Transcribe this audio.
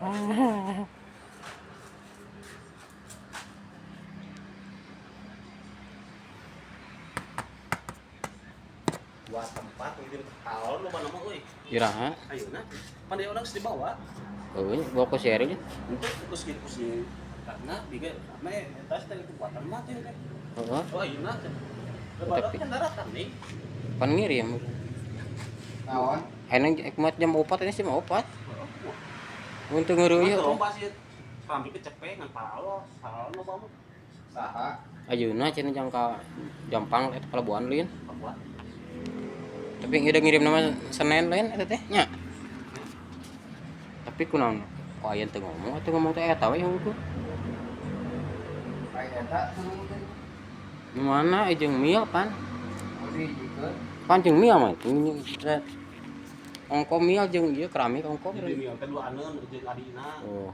Dua tempat ngirim tahun loba nama euy. Iraha. Ayeuna pan dia orang geus dibawa. Euy, bawa ke seri nya. Untuk terus gitu sih karena biga ame eta teh kekuatan mah teh. Heeh. Oh ayeuna teh. Lebaran Tapi- kan daratan nih. Pan ngirim. Naon? Ayeuna ek mah jam 4 ini sih mah 4. Untuk ngeureuy Mah lomba sih. Sampai kecepet ngan palos, salah loba mah. Saha? Ayeuna cenah jangka Jampang eta pelabuhan lain. Papua. Tapi udah ngirim nama Senin lain eta teh nya. Tapi kunaon kok aya teu ngomong atuh ngomong teh eta we hungkul. Ai eta turun teh. Mana jeung mil pan? Oh dihijikeun. Pan jeung mil mah. Ongko mil jeung ieu keramik ongko. Jadi mil teh dua aneun jeung adina. Oh.